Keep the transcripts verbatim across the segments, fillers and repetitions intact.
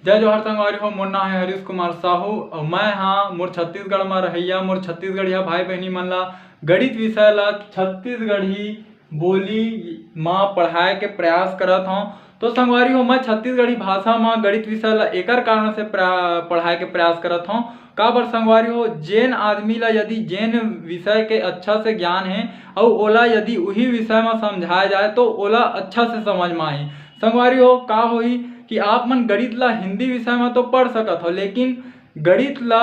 जय जोहार संगवारी हो, मोर नाम है हरीश कुमार साहू और मैं हाँ मोर छत्तीसगढ़ में रहैया मोर छत्तीसगढ़िया भाई बहनी मन ला गणित विषय ला छत्तीसगढ़ी बोली मा पढ़ाए के प्रयास करत हौं। तो संगवारी हो, मैं छत्तीसगढ़ी भाषा मा गणित विषय ला एकर कारण से प्रा-, पढ़ाए के प्रयास करत हौं। काबर संगवारी हो, जेन आदमी ला यदि जेन विषय के अच्छा से ज्ञान है और ओला यदि उही विषय मा समझाया जाए तो ओला अच्छा से समझ मा आही। संगवारी हो, का होही कि आप मन गणित ला हिंदी विषय मा तो पढ़ सकत हो, लेकिन गणित ला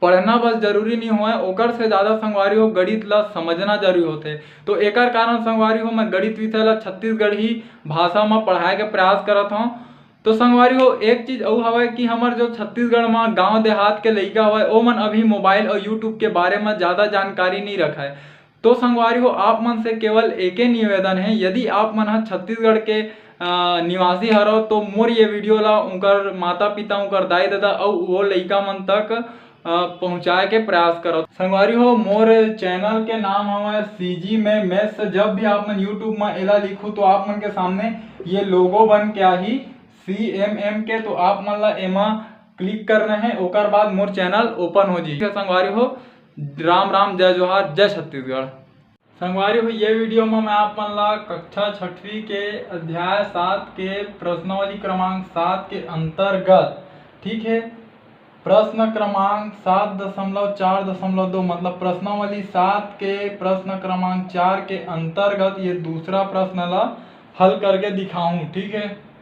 पढ़ना बस जरूरी नहीं होय, ओकर से ज़्यादा संगवारी हो गणित ला समझना जरूरी होथे। तो एकर कारण संगवारी हो मैं गणित विषय ला छत्तीसगढ़ी भाषा मा पढ़ाए के प्रयास करत हौं। तो संगवारी हो, एक चीज अउ हवय कि हमर जो छत्तीसगढ़ मा गांव देहात के लइका हवय, ओमन अभी मोबाइल और YouTube के बारे मा ज़्यादा जानकारी नहीं रखय। तो संगवारी हो, आप मन से केवल एके निवेदन है, यदि आप मन ह छत्तीसगढ़ के, अ, निवासी हरव तो मोर ये वीडियो ला उनकर माता पिता, उनकर दाई ददा अउ वो लइका मन तक, अ, पहुँचाए के प्रयास करव। संगवारी हो, मोर चैनल के नाम हवय CG में Maths। जब भी आप मन YouTube में एला लिखू तो आप मन के सामने ये लोगो बन के आही CMM के, तो आप मन ला एमा क्लिक करना है, ओकर बाद मोर चैनल ओपन हो जाही। संगवारी हो, राम राम, जय जोहार, जय छत्तीसगढ़। संगवारी हो, ये वीडियो में मैं आप मन ला कक्षा छठवीं के अध्याय सात के प्रश्नावली क्रमांक सात के अंतर्गत, ठीक है, प्रश्न क्रमांक सात दशमलव चार दशमलव दो, मतलब प्रश्नावली सात के प्रश्न क्रमांक चार के अंतर्गत ये दूसरा प्रश्न ला हल करके दिखाऊं, ठीक है।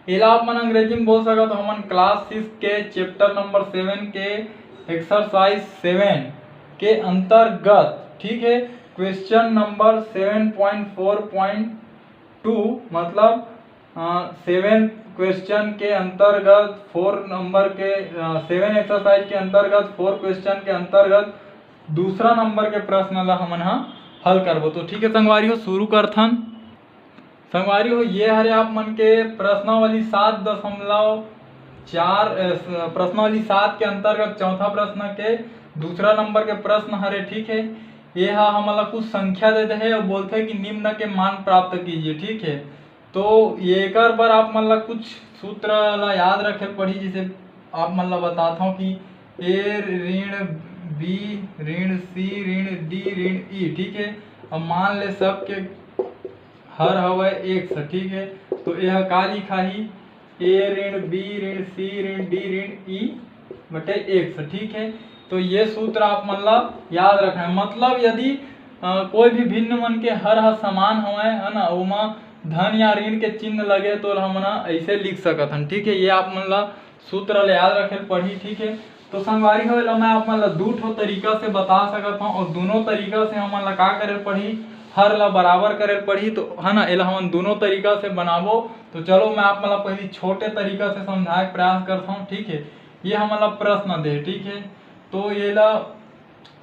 एला आप मन अंग्रेजी में बोल सकत हो, हमन क्लास सिक्स के चैप्टर नंबर सेवन के एक्सरसाइज सेवन के अंतर्गत, ठीक है, क्वेश्चन नंबर सेवन पॉइंट फोर पॉइंट टू, मतलब सेवन क्वेश्चन के अंतर्गत, फोर नंबर के, सेवन एक्सरसाइज के अंतर्गत, फोर क्वेश्चन के अंतर्गत दूसरा नंबर के प्रश्न ला हमन ह हल करबो। तो ठीक है संगवारी हो, शुरू करथन। संगवारी हो, ये हरे आप मन के प्रश्नावली सात दशमलव चार, अ, स-, प्रश्नावली सात के अंतर्गत चौथा प्रश्न के दूसरा नंबर के प्रश्न हरे, ठीक है। ये हा हमन ला कुछ संख्या दे दे हे और बोलथे कि निम्न के मान प्राप्त कीजिए, ठीक है। तो ये एकर बर आप मन ला कुछ सूत्र ला याद रखे पड़ी, जैसे आप मन ला बतात हूँ कि A ऋण B ऋण C ऋण D ऋण E, ठीक है। अब मान ले सबके हर हवय एक्स, ठीक है। तो यह का लिखाही, A ऋण B ऋण C ऋण D ऋण E बटे एक्स, ठीक है। तो ये सूत्र आप मन ला याद रखना है। मतलब यदि अ, कोई भी भिन्न मन के हर ह समान हवय, है ना, ओमा धन या ऋण के चिन्ह लगे तो हमन ह ऐसे लिख सकत हन, ठीक है। ये आप मन ला सूत्र ला याद रखे पड़ही, ठीक है। तो संगवारी हो, एला मैं आप मन ला दू ठो तरीका से बता सकत हूँ और दोनों तरीका से हमन ला का करे पड़ही, हर ला बराबर करे पड़ही, तो है ना, एला हमन दोनों तरीका से बनाबो। तो चलो मैं आप मन ला पहली छोटे तरीका से समझाए के प्रयास करता हूँ, ठीक है। ये हमन ला प्रश्न दे, ठीक है, तो ये ला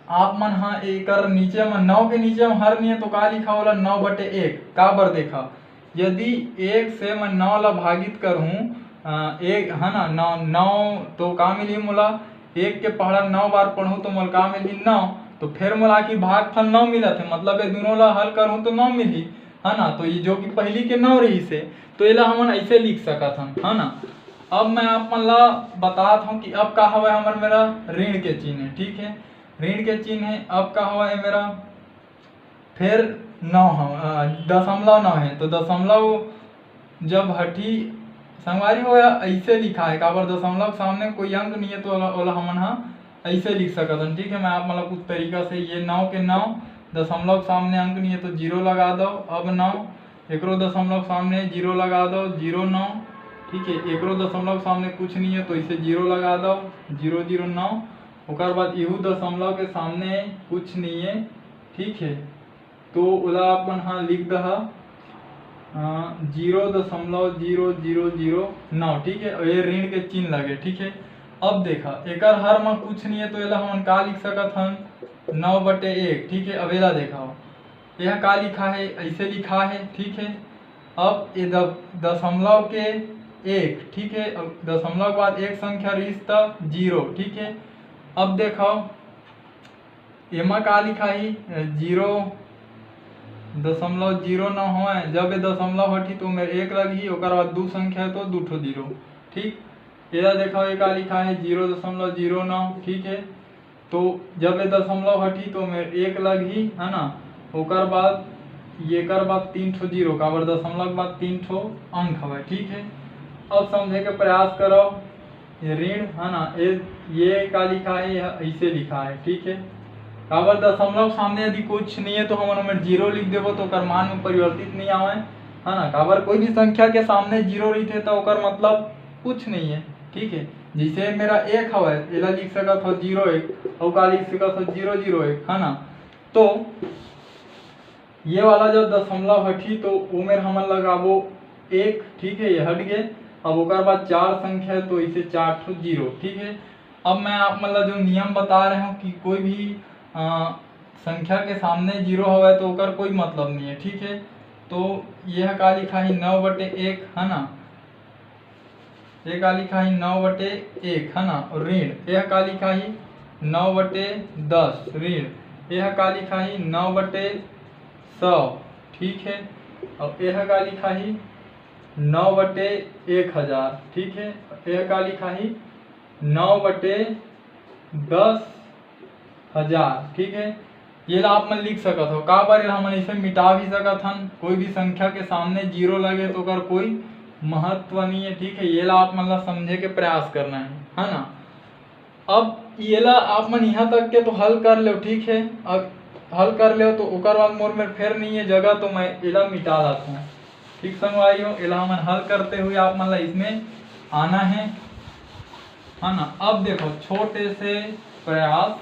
आप मन ह एकर नीचे म नौ के नीचे म हर नहीं है तो का लिखा होला, नौ बटे एक। काबर देखा, यदि एक से मैं नौ ला भागित करहूँ, अ, एक है ना, नौ, नौ तो का मिली मोला, एक के पहाड़ा नौ बार पढ़ूँ तो मोला का मिली, नौ। तो फिर मोला आखिर भागफल नौ मिलत है, मतलब ये दोनों ला हल करहूँ तो नौ मिली, है ना। तो ये जो कि पहली के नौ रहिस हे, तो एला हमन ऐसे लिख सकत हन, है ना। अब मैं आप मन ला बतात हूँ कि अब का हवय हमर मेरा ऋण के चिन्ह है, ठीक है। ऋण के चिन्ह है, अब का हवय मेरा फिर नौ हव-, अ, दशमलव नौ है, तो दशमलव जब हटी संगवारी हो या ऐसे लिखा है, काबर दशमलव के सामने कोई अंक नहीं है, तो ओला, ओला हमन हा ऐसे लिख सकत हन, ठीक है। मैं आप मन ला कुछ तरीका से ये नौ के नौ दशमलव के सामने अंक नहीं है, तो जीरो लगा दो। अब नौ, एकरो दशमलव के सामने जीरो लगा दो, जीरो नौ, ठीक है। एकरो दशमलव के सामने कुछ नहीं है, तो इसे जीरो लगा दो, जीरो जीरो नौ। ओकर बाद इहू दशमलव के सामने कुछ नहीं है, ठीक है। तो ओला आप मन हा लिख दहा, अ, जीरो दशमलव जीरो जीरो जीरो नौ, ठीक है। और ये ऋण के चिन्ह लगे, ठीक है। अब देखा, एकर हर म कुछ नहीं है, तो एला हमन का लिख सकत हन, नौ बटे एक, ठीक है। अब एला देखा, यह का लिखा है, ऐसे लिखा है, ठीक है। अब ये द-, दशमलव के एक, ठीक है, अब दशमलव के बाद एक संख्या रहिस त जीरो, ठीक है। अब देखो, एमा का लिखाही, जीरो दशमलव जीरो नौ होय, जब ये दशमलव हटही तो ओमे एक लगही, ओकर बाद दू संख्या है तो दू ठो जीरो, ठीक, एला देखो, ये का लिखा है, जीरो दशमलव जीरो नौ। ठीक है, तो जब ये दशमलव हटही तो मेर एक लगही, है ना। ओकर बाद, एकर बाद तीन ठो जीरो, काबर दशमलव के बाद तीन ठो अंक हवय। ठीक है, अब समझे के प्रयास करो, ये ऋण है ना, ये, ये का लिखा है, यह ऐसे लिखा है। ठीक है, काबर दशमलव सामने यदि कुछ नहीं है तो हमन ओमेर जीरो लिख देबो तो ओकर मान में परिवर्तित नहीं आवे, है ना। काबर कोई भी संख्या के सामने जीरो रहिथे तो ओकर मतलब कुछ नहीं है। ठीक है, जैसे मेरा एक हवय, एला लिख सकत हो जीरो एक, अउ का लिख सकत हो जीरो जीरो एक, है ना। तो ये वाला जब दशमलव हटही तो ओमेर हमन लगाबो एक। ठीक है, ये हट गए। अब ओकर बाद चार संख्या है तो इसे चार ठो जीरो। ठीक है, अब मैं आप मन ला जो नियम बता रहे हूँ कि कोई भी अ, संख्या के सामने जीरो हवय तो ओकर कोई मतलब नहीं है। ठीक है, तो यह का लिखा ही, नौ बटे एक, है ना, ये का लिखा ही, नौ बटे एक, है ना, और ऋण, यह का लिखा ही, नौ बटे दस ऋण, यह का लिखा ही, नौ बटे सौ। ठीक है, और यह का लिखा ही, नौ बटे एक हजार। ठीक है, यह का लिखा ही, नौ बटे दस हजार। ठीक है, ये ला आप मन लिख सकत हो। काबर, एला हमन इसे मिटा भी सकत हन, कोई भी संख्या के सामने जीरो लगे तो ओकर कोई महत्व नहीं है। ठीक है, ये ला आप मन ला समझे के प्रयास करना है, है ना। अब ये ला आप मन यहाँ तक के तो हल कर लो। ठीक है, अब हल कर लो तो ओकर बाद मोर मेर फेर नहीं है जगह, तो मैं एला मिटा देता हूँ। ठीक संगवारी हो, एला हमन हल करते हुए आप मन ला इसमें आना है, है ना। अब देखो, छोटे से प्रयास,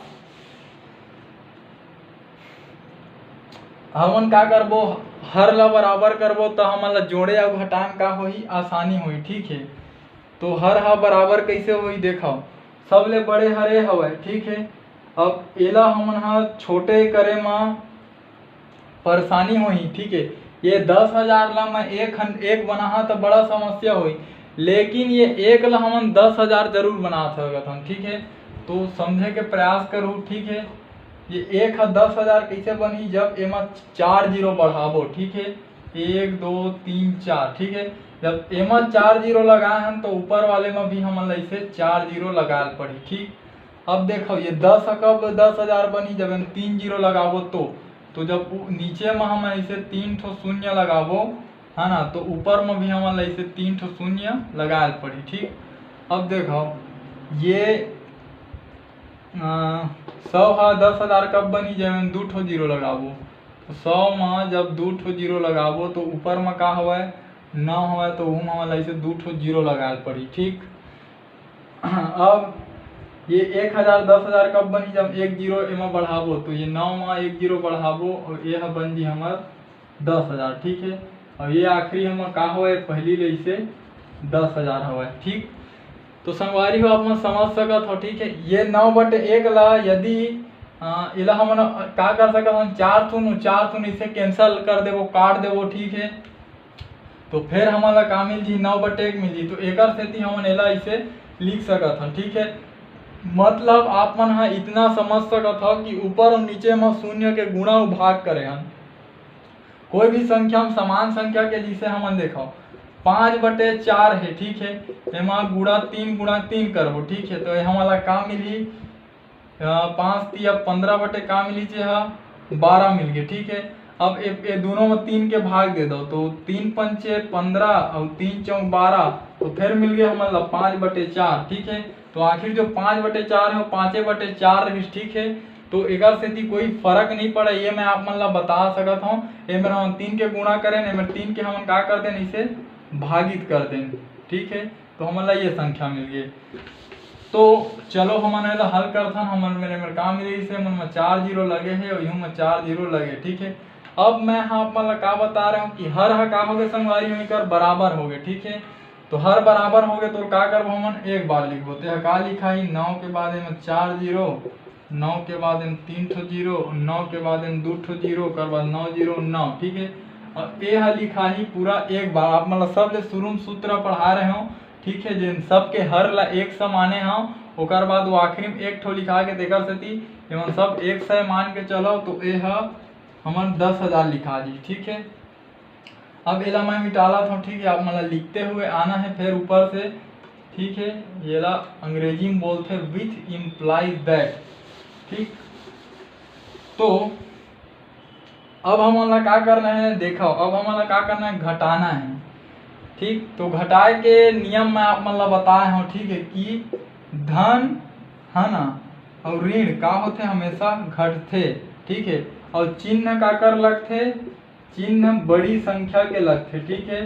हमन का करबो, हर ला बराबर करबो तो हमन ला जोड़े अउ घटान का होही, आसानी होही। ठीक है, तो हर हा बराबर कैसे होही, देखो, सबले बड़े हर ए हवय। ठीक है, अब एला हमन हा छोटे करे मा परेशानी होही। ठीक है, ये दस हजार ला मैं एक खन एक बनाहा तो बड़ा समस्या होही, लेकिन ये एक ला हमन दस हजार जरूर बना सकत हन। ठीक है, तो समझे के प्रयास करू। ठीक है, ये एक ह दस हजार कैसे बनही, जब एमा चार जीरो बढ़ाबो। ठीक है, एक, दो, तीन, चार। ठीक है, जब एमा चार जीरो लगाए हन तो ऊपर वाले में भी हमन ला इसे चार जीरो लगाए पड़ी। ठीक, अब देखो, ये दस ह कब दस हजार बनही, जब एम तीन जीरो लगाबो तो, तो जब उ-, नीचे में हमन इसे तीन ठो शून्य लगाबो, है ना, तो ऊपर में भी हमन ला इसे तीन ठो शून्य लगाए पड़ी। ठीक, अब देखो, ये अ, सौ ह दस हजार कब बनही, जब एम दू ठो जीरो लगाबो। तो सौ म जब दू ठो जीरो लगाबो तो ऊपर म का हवय, नौ हवय, तो उहू म हमन ला इसे दू ठो जीरो लगाए पड़ी। ठीक, अब ये एक हजार दस हजार कब बनही, जब एक जीरो एमा बढ़ाबो, तो ये नौ म एक जीरो बढ़ाबो और ये ह बन जी हमर दस हजार। ठीक है, और ये आखिरी हमर का हवय, पहली ले इसे दस हजार हवय। ठीक, तो संगवारी हो, आप मन समझ सकत हो। ठीक है, ये नौ बटे एक ला यदि अ, एला हमन का कर सकत हन, चार शून्य, चार शून्य इसे cancel कर देबो, काट देबो। ठीक है, तो फिर हमन ला का मिल जी, नौ बटे एक मिल जी। तो एकर सेती हमन एला इसे लिख सकत हन। ठीक है, मतलब आप मन ह इतना समझ सकत हो कि ऊपर और नीचे म शून्य के गुणा अउ भाग करे हन। कोई भी संख्या में समान संख्या के, जिसे हमन देखो, पाँच बटे चार है। ठीक है, एमा गुणा तीन गुणा तीन करबो। ठीक है, तो ये हमन ला का मिलही, अ, पाँच तिया पंद्रह बटे का मिली जे हा, बारह मिल गए। ठीक है, अब ए, ए दोनों में तीन के भाग दे दो, तो तीन पंचे पंद्रह और तीन चौक बारह, तो फिर मिल गए हमन ला पाँच बटे चार। ठीक है, तो आखिर जो पाँच बटे चार है, वो पाँचे बटे चार रहिस। ठीक है, तो एकर सेती कोई फर्क नहीं पड़े, ये मैं आप मन ला बता सकत हूँ। ए मेरा तीन के गुणा करें, ए मेरे तीन के हमन का कर देन, इसे भागित कर देन। ठीक है, तो हमन ला ये संख्या मिल गई। तो चलो हमन एला हल करथन। हमन मेरे मेरे का मिले, इसे मन में चार जीरो लगे है और यूं में चार जीरो लगे। ठीक है, अब मैं हाँ आप मन ला का बता रहे हूँ कि हर हा का हो गए संगवारी हो, एकर बराबर हो गए। ठीक है, तो हर बराबर हो गए तो का करबो, हमन एक बार लिखबो। तो यह का लिखा ही, नौ के बाद एमे चार जीरो, नौ के बाद एमे तीन ठो जीरो, नौ के बाद एमे दू ठो जीरो, ओकर बाद नौ जीरो नौ। ठीक है, अब ए हा लिखा ही पूरा एक बार। आप मन ला सबले शुरू में सूत्र पढ़ा रहे हो। ठीक है, जेन सबके हर ला एक समाने हव, ओकर बाद वो आखिरी में एक ठो लिखा के, तेकर सेती एमन सब एक सौ मान के चलो, तो ए ह हमन दस हजार लिखा दी। ठीक है, अब एला मैं मिटालत हूँ। ठीक है, आप मन ला लिखते हुए आना है, फिर ऊपर से ठीक है, येला अंग्रेजी में बोलथे with implies that। ठीक, तो अब हमन ला का करना है, देखो, अब हमन ला का करना है, घटाना है। ठीक, तो घटाए के नियम मैं आप मन ला बताए हूँ, ठीक है, कि धन, है ना, और ऋण का होथे, हमेशा घटथे। ठीक है, और चिन्ह काकर लगथे, चिन्ह बड़ी संख्या के लगथे। ठीक है,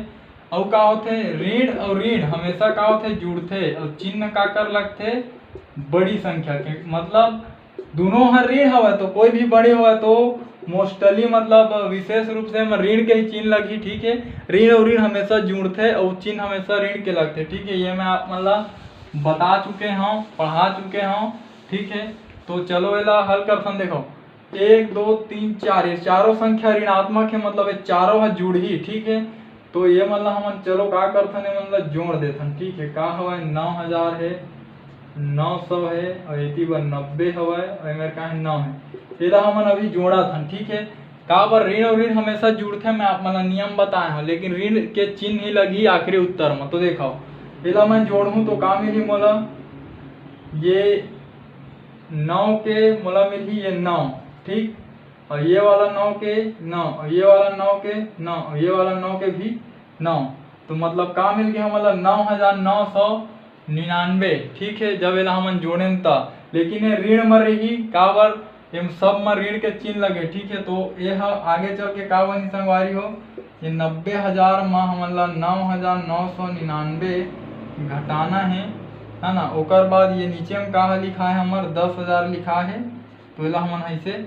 अउ का होथे, ऋण अउ ऋण हमेशा का होथे, जुड़थे, अउ चिन्ह काकर लगथे, बड़ी संख्या के। मतलब दोनों हर ऋण हवय, तो कोई भी बड़े हवय तो mostly, मतलब विशेष रूप से हम ऋण के ही चिन्ह लगही। ठीक है, ऋण अउ ऋण हमेशा जुड़थे अउ चिन्ह हमेशा ऋण के लगथे। ठीक है, ये मैं आप मन ला बता चुके हूँ, पढ़ा चुके हूँ। ठीक है, तो चलो एला हल करथन। देखो, एक, दो, तीन, चार, ये चारों संख्या ऋणात्मक है, मतलब ये चारों ह जुड़ही। ठीक है, तो ये मन ला हमन चलो का करथन, ये मन ला जोड़ देथन। ठीक है, का हवय, नौ हजार है, नौ सौ है, और एती बर नब्बे हवय, और एमेर का है, नौ है। एला हमन अभी जोड़ाथन। ठीक है, काबर ऋण और ऋण हमेशा जुड़थे, मैं आप मन ला नियम बताए हूँ, लेकिन ऋण के चिन्ह ही लगही आखिरी उत्तर में। तो देखो, एला मैं जोड़हूँ तो का मिली मोला, ये नौ के मोला मिलही ये नौ, ठीक, और ये वाला नौ के नौ, और ये वाला नौ के नौ, और ये वाला नौ के भी नौ। तो मतलब का मिल गया हमन ला, नौ हजार नौ सौ निन्यानवे। ठीक है, जब एला हमन जोड़ेन त, लेकिन ये ऋण म रही, काबर एम सब म ऋण के चिन्ह लगे। ठीक है, तो ये ह आगे चल के का बनही संगवारी हो, ये नब्बे हजार म हमन ला नौ हजार नौ सौ निन्यानवे घटाना है, है ना। ओकर बाद ये नीचे में का ह लिखा है, हमर दस हजार लिखा है, तो एला हमन ऐसे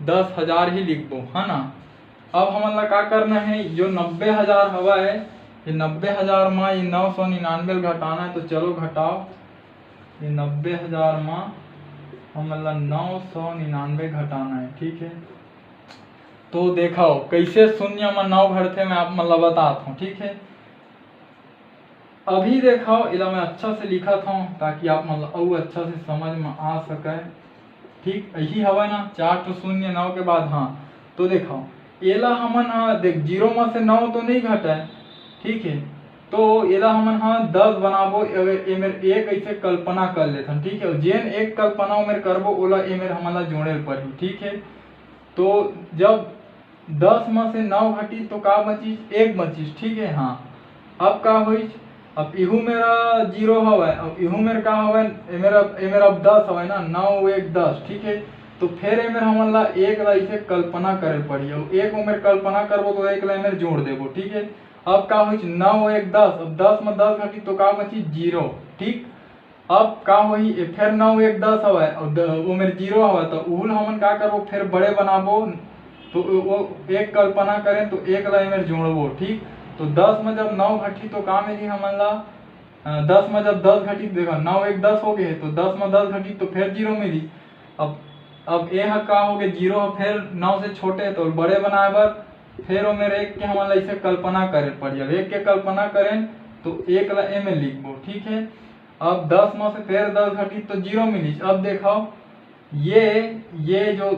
दस हजार ही लिखबो, है ना। अब हमन ला का करना है, जो नब्बे हजार हवा है, ये नब्बे हजार म ये नौ सौ निन्यानवे ल घटाना है, तो चलो घटाओ, ये नब्बे हजार म हमन ला नौ सौ निन्यानवे घटाना है। ठीक है, तो देखो कैसे शून्य म नौ घटथे, मैं आप मन ला बतात हूँ। ठीक है, अभी देखो, एला मैं अच्छा से लिखत हूँ ताकि आप मन ला अउ अच्छा से समझ में आ सके। ठीक, यही हवय ना, चार ठो शून्य नौ के बाद। हाँ, तो देखो, एला हमन ह, देख, जीरो म से नौ तो नहीं घटय, ठीक है, तो एला हमन ह दस बनाबो, एमेर एक ऐसे कल्पना कर लेथन। ठीक है, जेन एक कल्पना ओमेर करबो, ओला एमेर हमन ला जोड़े ल परही। ठीक है, तो जब दस म से नौ घटिस तो का बचिस? एक बचिस। ठीक है, हाँ, अब का होइस? अब इहू मेरा जीरो हवय, अब इहू मेर का हवय? एमेर अब, एमेर अब दस हवय ना, नौ एक दस। ठीक है, तो फिर एमेर हमन ला एक ला इसे कल्पना करे पड़ी, अब एक ओमेर कल्पना करबो तो एक ला एमेर जोड़ देबो। ठीक है, अब का होइस? नौ एक दस, अब दस म दस घटिस तो का बचिस? जीरो। ठीक, अब का होही, ए फेर नौ एक दस हवय, अउ द-, ओमेर जीरो हवय, त उहू ल हमन का करबो, फेर बड़े बनाबो, तो ओ, ओ एक कल्पना करें, तो एक ला एमेर जोड़बो। ठीक, तो दस म जब नौ घटही, तो का मिलही हमन ला? अ, दस म जब दस घटही, देखो, नौ एक दस हो गए, तो दस म दस घटही, तो फेर जीरो मिलही। अब, अब ए ह का हो गए, जीरो ह फेर नौ से छोटे, तो बड़े बनाए बर फेर ओमेर एक के हमन ला इसे कल्पना करे पड़ी। अब एक के कल्पना करें, तो एक ला एमे लिखबो। ठीक है, अब दस म से फेर दस घटी तो जीरो मिलिस। अब देखो, ये, ये जो,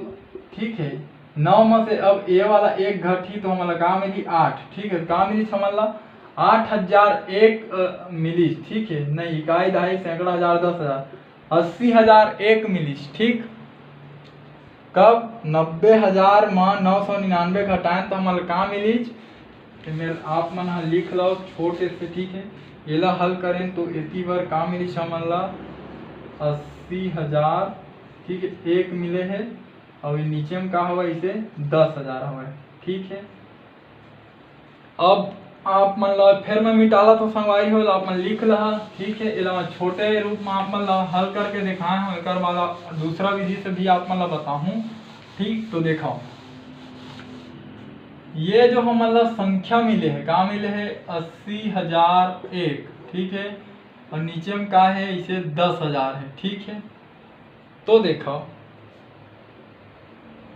ठीक है, नौ म से अब ए वाला एक घटी तो हमन ला का मिली? आठ। ठीक है, का मिलिस हमन ला? आठ हजार एक, अ, मिलिस। ठीक है, नहीं, इकाई, दहाई, सैकड़ा, हजार, दस हजार, अस्सी हजार एक मिलिस। ठीक, कब? नब्बे हजार म नौ सौ निन्यानवे घटाएन त हमन ला का मिलिस? एमेर आप मन ह लिख लव छोटे से। ठीक है, एला हल करेन तो एती बर का मिलिस हमन ला? अस्सी हजार। ठीक है, एक मिले है, अउ ये नीचे में का हवय? इसे दस हजार हवय। ठीक है, अब आप मन ला फेर मैं मिटाला तो संगवारी हो, आप मन लिख लहा। ठीक है, एला मैं छोटे रूप में आप मन ला हल करके दिखाए हूँ, एकर बाद दूसरा विधि से भी आप मन ला बताहूँ। ठीक, तो देखो, ये जो हमन ला संख्या मिले है, का मिले है? अस्सी हजार एक। ठीक है, और नीचे में का है? इसे दस हजार है। ठीक है, तो देखो,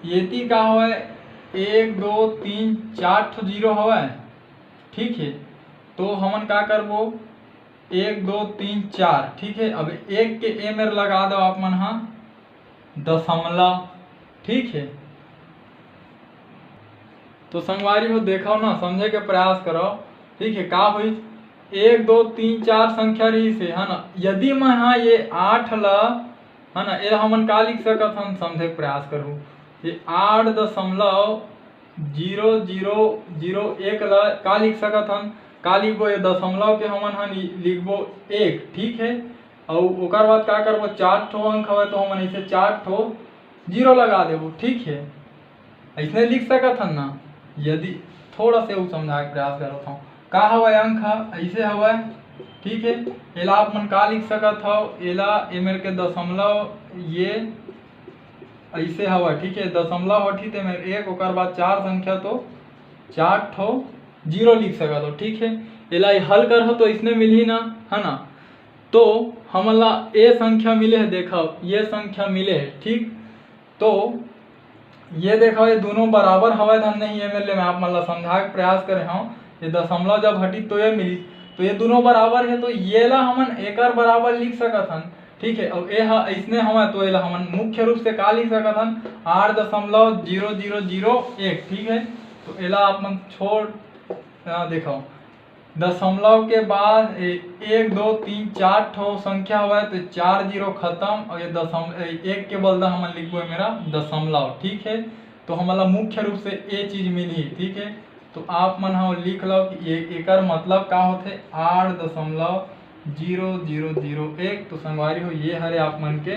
एती का हवय? एक, दो, तीन, चार ठो जीरो हवय। ठीक है, तो हमन का करबो? एक, दो, तीन, चार। ठीक है, अब एक के ए मेर लगा दो आप मन हा दशमला। ठीक है, तो संगवारी हो, देखो ना, समझे के प्रयास करो। ठीक है, का होइस? एक, दो, तीन, चार संख्या रहिस हे, है ना। यदि मैं हा ये आठ ला, है ना, एला हमन का लिख सकत हन, समझे के प्रयास करहू। ये आठ दशमलव जीरो जीरो जीरो एक ला का लिख सकत हन, का लिखबो, ये दशमलव के हमन हा नि-, लिखबो एक, ठीक है। अउ ओकर बाद का करबो, चार ठो अंक हवय तो हमन ऐसे चार ठो जीरो लगा देबो, ठीक है। ऐसने लिख सकत हन ना। यदि थोड़ा से अउ समझाए के प्रयास करत हूँ, का हवय अंक ह, ऐसे हवय, ठीक है। एला आप मन का लिख सकत हव, एला एमेर के दशमलव ये ऐसे हवय, ठीक है। दशमलव हटही ते मेर एक, ओकर बाद चार संख्या तो चार ठो जीरो लिख सकत हो, ठीक है। एला हल करहो तो इसने मिलही ना, है ना। तो हमन ला ए संख्या मिले है, देखो ये संख्या मिले है, ठीक। तो ये देखो, ये दोनों बराबर हवय धन नहीं, ये मेर ले मैं आप मन ला समझा के प्रयास करे हूँ। ये दशमलव जब हटी तो ये मिली, तो ये दोनों बराबर है, तो ये ला हमन एकर बराबर लिख सकत हन, ठीक है। और ये ह-, इसने हवय तो ये ला हमन मुख्य रूप से का लिख सकत हन, आठ दशमलव जीरो जीरो जीरो एक, ठीक है। तो एला आप मन छोड़, अ, देखो, दशमलव के बाद ए-, एक, दो, तीन, चार ठो संख्या हवय, तो चार जीरो खत्म, और ये दशम-, ए-, एक के बलदा हमन लिखबो मेर दशमलव, ठीक है। तो हमन ला मुख्य रूप से ये चीज मिलही, ठीक है। तो आप मन ह लिख लो कि ए-, एकर मतलब का होथे, आठ दशमलव जीरो जीरो जीरो एक। तो संगवारी हो, ये हरे आप मन के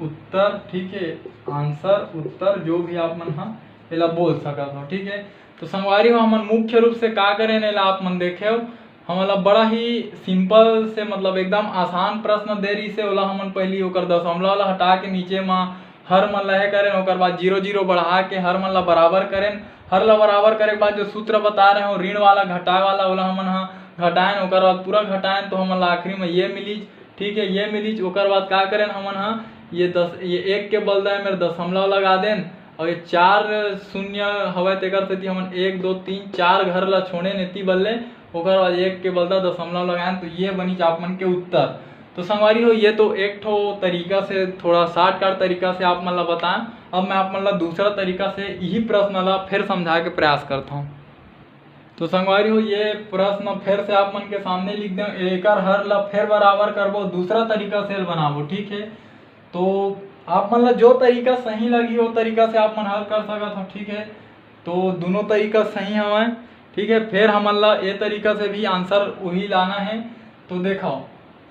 उत्तर, ठीक है, आंसर, उत्तर, जो भी आप मन ह एला बोल सकत हो, ठीक है। तो संगवारी हो, हमन मुख्य रूप से का करेन, एला आप मन देखेव, हमन ला बड़ा ही सिंपल से, मतलब एकदम आसान प्रश्न दे रहिस हे, ओला हमन पहिली ओकर दशमलव ला हटा के नीचे म हर मन ला हे करेन, ओकर बाद जीरो जीरो बढ़ा के हर मन ला बराबर करेन। हर ला बराबर करे के बाद जो सूत्र बता रहे हो ऋण वाला, घटाए वाला, ओला हमन ह घटाएन, ओकर बाद पूरा घटाएन तो हमन ला आखिरी में ये मिलिच, ठीक है, ये मिलिच। ओकर बाद का करेन हमन ह, ये दस, ये एक के बलदा मेर दशमलव लगा देन, और ये चार शून्य हवय, तेकर सेती हमन एक, दो, तीन, चार घर ला छोड़ेन एती बल्ले, ओकर बाद एक के बलदा दशमलव लगाएन, तो ये बनिच आप मन के उत्तर। तो संगवारी हो, ये तो एक ठो तरीका से, थोड़ा shortcut तरीका से आप मन ला बताएं। अब मैं आप मन ला दूसरा तरीका से यही प्रश्न ला फिर समझाए के प्रयास करता हूँ। तो संगवारी हो, ये प्रश्न फिर से आप मन के सामने लिख दें, एकर हर ला फिर बराबर करबो, दूसरा तरीका से बनाबो, ठीक है। तो आप मन ला जो तरीका सही लगी, वो तरीका से आप मन हल कर सकत हो, ठीक है। तो दोनों तरीका सही हवय, ठीक है। फिर हमन ला ये तरीका से भी आंसर वही लाना है। तो देखो,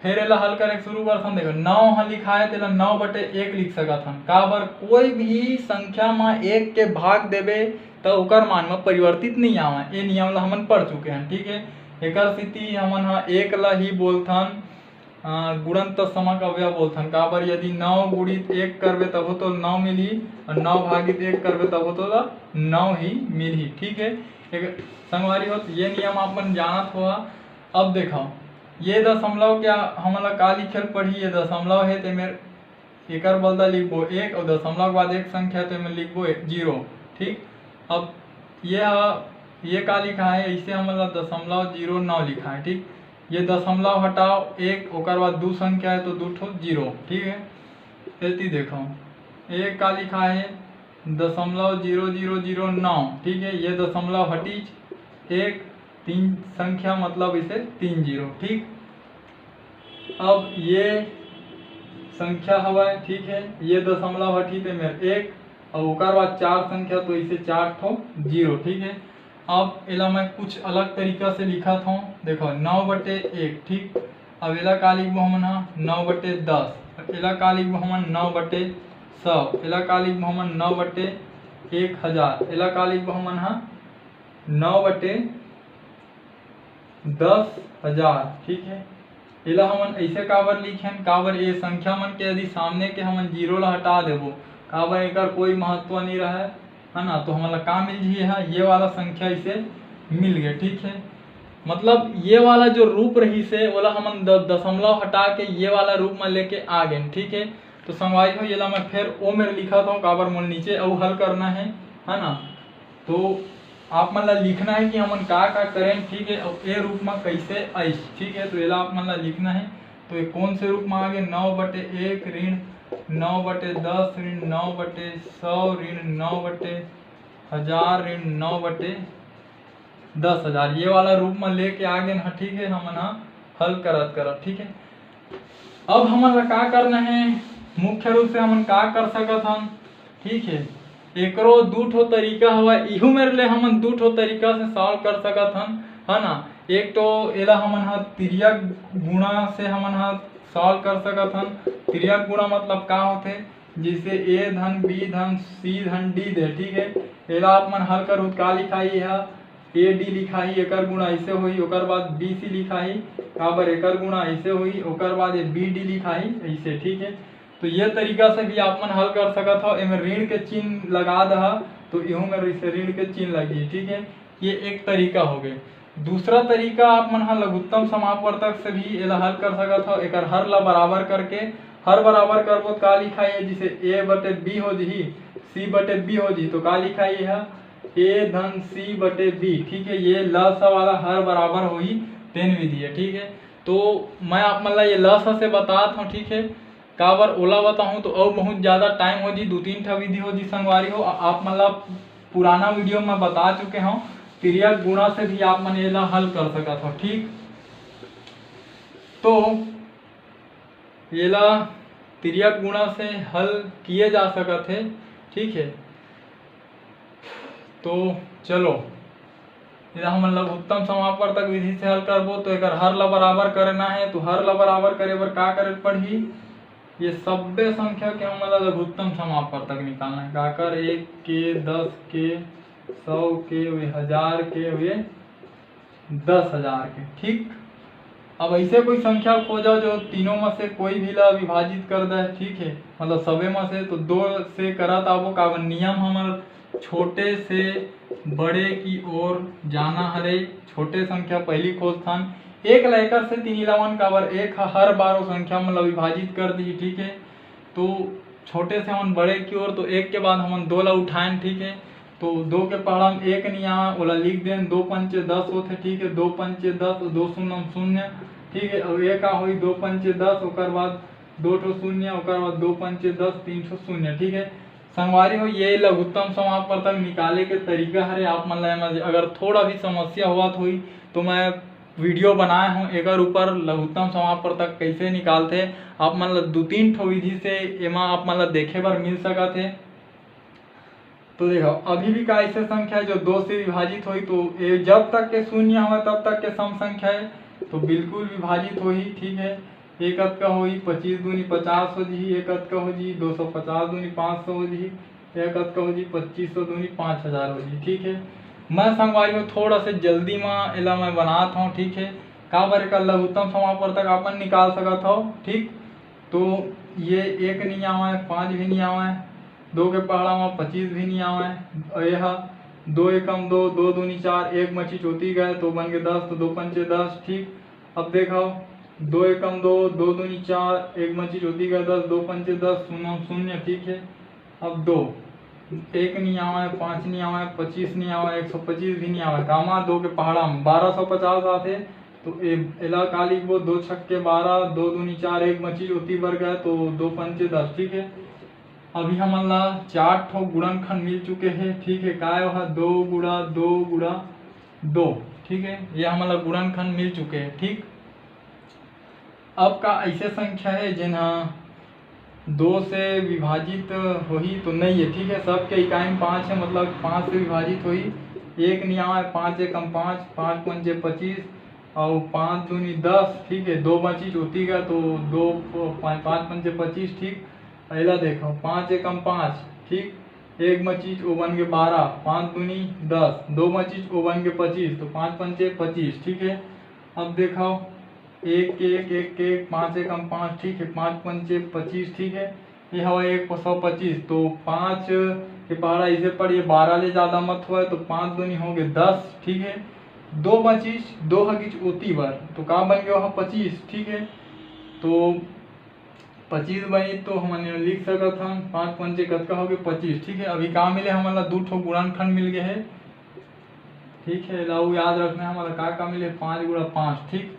फिर एला हल करे के शुरू करथन। देखो, नौ ह लिखाए, तेला नौ बटे एक लिख सकत हन। काबर, कोई भी संख्या म एक के भाग देबे, त ओकर मान म परिवर्तित नहीं आवय। ये नियम ला हमन पढ़ चुके हन, ठीक है। एकर सेती हमन ह एक ला ही बोलथन, अ, गुणन तत्समक अवयव बोलथन। काबर, यदि नौ गुणित एक करबे, तभो तो नौ मिलही, और नौ भागित एक करबे, तभो तो ला नौ ही मिलही, ठीक है। एक संगवारी हो, ये नियम आप मन जानत हो। अब देखो, ये दशमलव के हमन ला का लिखे ल पड़ही, ये दशमलव है, ते मेर एकर बलदा लिखबो एक, और दशमलव के बाद एक संख्या, तो एमे लिखबो एक, जीरो, ठीक। अब ये ह, ये का लिखा है, इसे हमन ला दशमलव जीरो नौ लिखा है, ठीक। ये दशमलव हटाओ एक, ओकर बाद दू संख्या है, तो दू ठो जीरो, ठीक है। एती देखो, ये का लिखा है, दशमलव जीरो जीरो जीरो नौ, ठीक है। ये दशमलव हटीच एक, तीन संख्या, मतलब इसे तीन जीरो, ठीक। अब ये संख्या हवय, ठीक है, ये दशमलव हटही ते मेर एक, और ओकर बाद चार संख्या, तो इसे चार ठो जीरो, ठीक है। अब एला मैं कुछ अलग तरीका से लिखत हूँ। देखो, नौ बटे एक, ठीक। अब एला का लिखबो हमन ह, नौ बटे दस। अब एला का लिखबो हमन, नौ बटे सौ। एला का लिखबो हमन, नौ बटे एक हजार। एला का लिखबो हमन ह, नौ बटे दस हजार, ठीक है। एला हमन ऐसे काबर लिखेन, काबर ये संख्या मन के यदि सामने के हमन जीरो ला हटा देबो, काबर एकर कोई महत्व नहीं रहे, है ना। तो हमन ला का मिल जही, ये वाला संख्या इसे मिल गए, ठीक है। मतलब ये वाला जो रूप रहिस हे, ओला हमन द-, दशमलव हटा के ये वाला रूप में लेके आ गए, ठीक है। तो संगवारी हो, एला मैं फिर ओ मेर लिखत हूँ, काबर मोला नीचे अउ हल करना है, है ना। तो आप मन ला लिखना है कि हमन का का करेन, ठीक है, और ए रूप में कैसे आइस, ठीक है। तो एला आप मन ला लिखना है। तो ये कौन से रूप में आ गए, नौ बटे एक ऋण नौ बटे दस ऋण नौ बटे सौ ऋण नौ बटे हजार ऋण नौ बटे दस हजार, ये वाला रूप में लेके आ गेन ह, ठीक है, हमन ह हल करत करत, ठीक है। अब हमन ला का करना है, मुख्य रूप से हमन का कर सकत हन, ठीक है, एकरो दू ठो तरीका हवय, इहू मेर ले हमन दू ठो तरीका से सॉल्व कर सकत हन, है ना। एक तो एला हमन ह तिर्यक गुणा से हमन ह सॉल्व कर सकत हन। तिर्यक गुणा मतलब का होथे, जैसे ए धन बी धन सी धन डी दे, ठीक है, एला आप मन हल करहू त का लिखाही ह, ए डी लिखाही, एकर गुणा ऐसे होही, ओकर बाद बी सी लिखाही, काबर एकर गुणा ऐसे होही, ओकर बाद ये बी डी लिखाही ऐसे, ठीक है। तो ये तरीका से भी आप मन हल कर सकत हो। एमे ऋण के चिन्ह लगा दहा, तो इहू में ऋ-, ऋण के चिन्ह लगी, ठीक है। ये एक तरीका हो गए। दूसरा तरीका आप मन ह लघुत्तम समापवर्तक से भी एला हल कर सकत हो। एकर हर ला बराबर करके, हर बराबर करबो त का लिखाही, जैसे ए बटे बी हो जही, सी बटे बी हो जही, तो का लिखाही ह, ए धन सी बटे बी, ठीक है। ये ल स वाला हर बराबर होही, तेन विधि है, ठीक है। तो मैं आप मन ला ये ल स से बतात हूँ, ठीक है। काबर ओला बताहूँ तो अउ बहुत ज़्यादा टाइम हो जी, दू तीन ठा विधि हो जी संगवारी हो। आ-, आप मन ला पुराना वीडियो में बता चुके हूँ, तिर्यक गुणा से भी आप मन एला हल कर सकत हो, ठीक। तो एला तिर्यक गुणा से हल किए जा सकत है, ठीक है। तो चलो, एला हमन लघुत्तम समापवर्तक विधि से हल करबो, तो एकर हर ला बराबर करना है। तो हर ला बराबर करे बर का करे पड़ही? ये सब्बे संख्या के हमन ला लघुत्तम समापवर्तक निकालना है। काकर? एक के, दस के, सौ के, वे हजार के, वे दस हजार के, ठीक। अब ऐसे कोई संख्या खोजो जो तीनों में से कोई भी ला विभाजित कर दे, ठीक है, मतलब सबे में से। तो दो से करत आबो, काबर नियम हमर छोटे से बड़े की ओर जाना हरे, छोटे संख्या पहली खोजथन। एक ला एकर से तीन इलावन, काबर एक ह हर बार वो संख्या मन ला विभाजित कर दी, ठीक है। तो छोटे से हमन बड़े की ओर, तो एक के बाद हमन दो ला उठाएन, ठीक है। तो दो के पहाड़ा में एक नहीं आवे, ओला लिख देन, दो पंचे दस होथे, ठीक है, दो पंचे दस, दो शून्य शून्य, ठीक है। और एक आ होई दो पंचे दस, ओकर बाद दो ठो शून्य, ओकर बाद दो पंचे दस, तीन ठो शून्य, ठीक है। संगवारी हो, ये लघुत्तम समापवर्तक निकाले के तरीका हरे। आप मन ला एमा अगर थोड़ा भी समस्या होवत होई तो मैं वीडियो बनाए हूँ एकर ऊपर, लघुत्तम समापवर्तक कैसे निकालथे। आप मन ला दू तीन ठो विधि से एमा आप मन ला देखे बर मिल सकत हे। तो देखो, अभी भी का ऐसे संख्या है जो दो से विभाजित होई, तो ये जब तक के शून्य हवे तब तक के सम संख्या है, तो बिल्कुल विभाजित होही, ठीक है। ये कतका होही? पच्चीस दूनी पचास हो जही, ये कतका हो जही? दो सौ पचास दूनी पाँच सौ हो जही, ये कतका हो जही? पच्चीस सौ दूनी पाँच हजार हो जही, ठीक है। मैं संगवारी हो थोड़ा से जल्दी में एला मैं बनात हूँ, ठीक है। काबर एकर लघुत्तम समापवर्तक अपन निकाल सकत हो, ठीक। तो ये एक नहीं आवे, पाँच भी नहीं आवे, दो के पहाड़ा में पच्चीस भी नहीं आवे, और यह दो एकम दो, दो दूनी चार, एक मची चोती गए तो बन के दस, तो दो पंचे दस, ठीक। अब देखो, दो एकम दो, दो दूनी चार, एक मची चोती गए दस, दो पंचे दस, शून्य शून्य, ठीक है। अब दो, एक नहीं आवे, पाँच नहीं आवे, पच्चीस नहीं आवे, एक सौ पच्चीस भी नहीं आवे, कामा दो के पहाड़ा में बारह सौ पचास आथे। तो ए-, एला का लिखबो, दो छक्के बारह, दो दूनी चार, एक मची चोती बर गए तो दो पंचे दस, ठीक है। अभी हमन ला चार ठो गुणनखंड मिल चुके हैं, ठीक है। काय वह? दो गुणा दो गुणा दो, ठीक है, ये हमन ला गुणनखंड मिल चुके हैं, ठीक। अब का ऐसे संख्या है जेन ह दो से विभाजित होही तो नहीं है, ठीक है। सबके इकाई में पाँच है, मतलब पाँच से विभाजित होही। एक नहीं आवे, पाँच एकम पाँच, पाँच पंचे पच्चीस, और पाँच दूनी दस, ठीक है। दो बची चोती का तो दो, पाँच, पाँच पंचे पच्चीस, ठीक। अगला देखो, पाँच एकम पाँच, ठीक। एक बची वो बन के बारह, पाँच दूनी दस, दो बची वो बन के पच्चीस, तो पाँच पंचे पच्चीस, ठीक है। अब देखो, एक के एक, एक के एक, पाँच एकम पाँच, ठीक है, पाँच पंचे पच्चीस, ठीक है। ये हवा एक सौ पच्चीस, तो पाँच के पहाड़ा इसे पढ़िए, बारह ले ज़्यादा मत हुआ है, तो पाँच दूनी हो गए दस, ठीक है। दो पच्चीस, दो हकीच ओती बार, तो का बन गया वहाँ? पच्चीस, ठीक है। तो पच्चीस बनी तो हमन लिख सकत हन, पाँच पंचे कतका हो गए? पच्चीस, ठीक है। अभी का मिले हमन ला? दू ठो गुणनखंड मिल गए है, ठीक है। ला वो याद रखना है हमन ला का का मिले, पाँच गुणा पाँच, ठीक।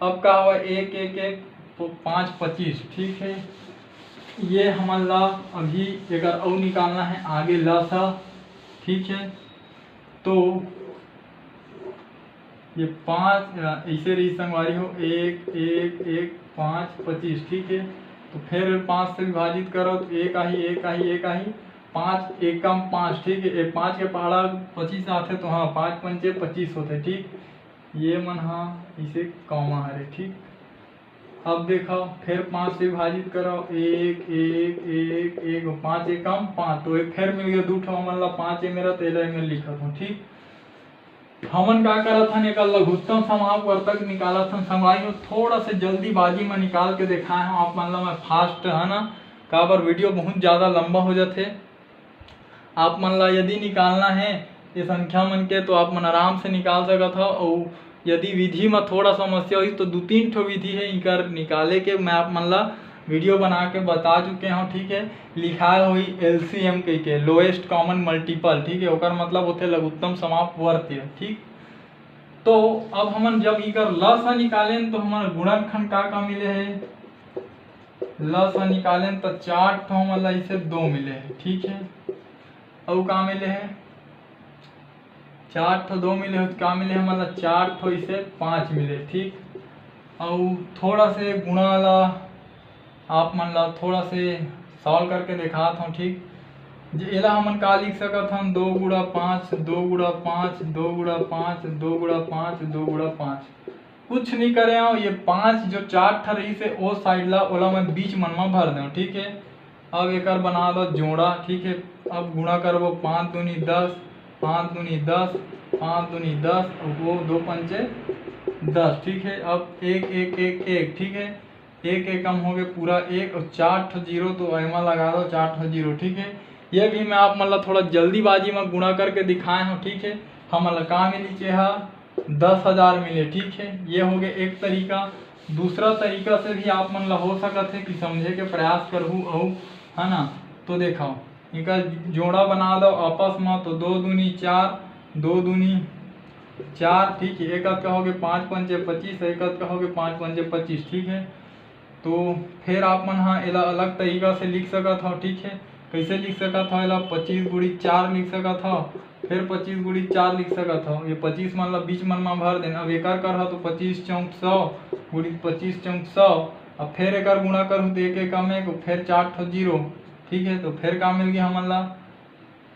अब का हुआ? एक एक एक, तो पाँच पच्चीस, ठीक है। ये हमन ला अभी एकर अउ निकालना है आगे ल सा, ठीक है। तो ये पाँच, अ, ऐसे रही संगवारी हो, एक, एक, एक, पाँच, पच्चीस, ठीक है। तो फिर पाँच से विभाजित करो तो एक आही, एक आही, एक आही, पाँच एकम पाँच, ठीक है। ये पाँच के पहाड़ा पच्चीस आथे तो हाँ, पाँच पंचे पच्चीस होथे, ठीक। ये मन हा इसे कॉमा हरे, ठीक। अब देखो, फिर पाँच से विभाजित करो, एक, एक, एक, एक, पाँच एकम पाँच, तो एक फिर मिल गया दू ठो हमन ला पाँच, ये मेरा तेरह में लिखत हूँ, ठीक। हमन का करत हन, एकर लघुत्तम समापवर्तक निकालत हन। संगवारी हो, थोड़ा से जल्दीबाजी में निकाल के देखाए हूँ आप मन ला मैं fast, है ना, काबर video बहुत ज़्यादा लंबा हो जाथे। आप मन ला यदि निकालना है ये संख्या मन के, तो आप मन आराम से निकाल सकत हव। अउ यदि विधि में थोड़ा समस्या होही, तो दू तीन ठो विधि है इकर निकाले के, मैं आप मन ला video बना के बता चुके हूँ, ठीक है। लिखाए होही L C M कह के, lowest common multiple, ठीक है, ओकर मतलब होथे लघुत्तम समापवर्त्य, ठीक। तो अब हमन जब इकर लस निकालेन, तो हमन गुणनखंड का का मिले है, लस निकालेन तो चार ठो हमन ला इसे दो मिले है, ठीक है। अउ का मिले है, चार ठो दो मिले हो तो का मिले, हमन ला चार ठो इसे पाँच मिले, ठीक। अउ थोड़ा से गुणा ला आप मन ला थोड़ा से solve करके देखात हूँ, ठीक। जे एला हमन का लिख सकत हन, दो गुणा पाँच, दो गुणा पाँच, दो गुणा पाँच, दो गुणा पाँच, दो गुणा पाँच। कुछ नहीं करे हूँ, ये पाँच जो चार ठा रहिस हे, ओ side ला, ओला मैं बीच मन में भर देव, ठीक है। अब एकर बना दो जोड़ा, ठीक है। अब गुणा करबो, पाँच दूनी दस, पाँच दूनी दस, पाँच दूनी दस, और वो दो पंचे दस, ठीक है। अब एक, एक, एक, एक, ठीक है, एक एकम हो गए पूरा एक, और चार ठो जीरो तो एमा लगा दो, चार ठो जीरो, ठीक है। ये भी मैं आप मन ला थोड़ा जल्दीबाजी में गुणा करके दिखाए हूँ, ठीक है। हमन ला का मिली, चेहा दस हजार मिले, ठीक है। ये हो गए एक तरीका। दूसरा तरीका से भी आप मन ला हो सकत है कि समझे के प्रयास करहू अउ, है ना। तो देखो, इनका जोड़ा बना दो आपस में, तो दो दूनी चार, दो दूनी चार, ठीक है। एक अतका हो गए पाँच पंचे पच्चीस, एक अतका हो गए पाँच पंचे पच्चीस, ठीक है। तो फिर आप मन हा एला अलग तरीका से लिख सकत हव, ठीक है। कैसे लिख सकत हव एला? पच्चीस गुणित चार लिख सकत हव, फिर पच्चीस गुणित चार लिख सकत हव। ये पच्चीस मन ला बीच मन मा भर देन। अब एकर करहा तो पच्चीस चौक सौ गुणित पच्चीस चौक सौ, अब फिर एकर गुणा करहू तो एक एकम एक, फिर चार ठो जीरो, ठीक है। तो फिर का मिल गया हमन ला?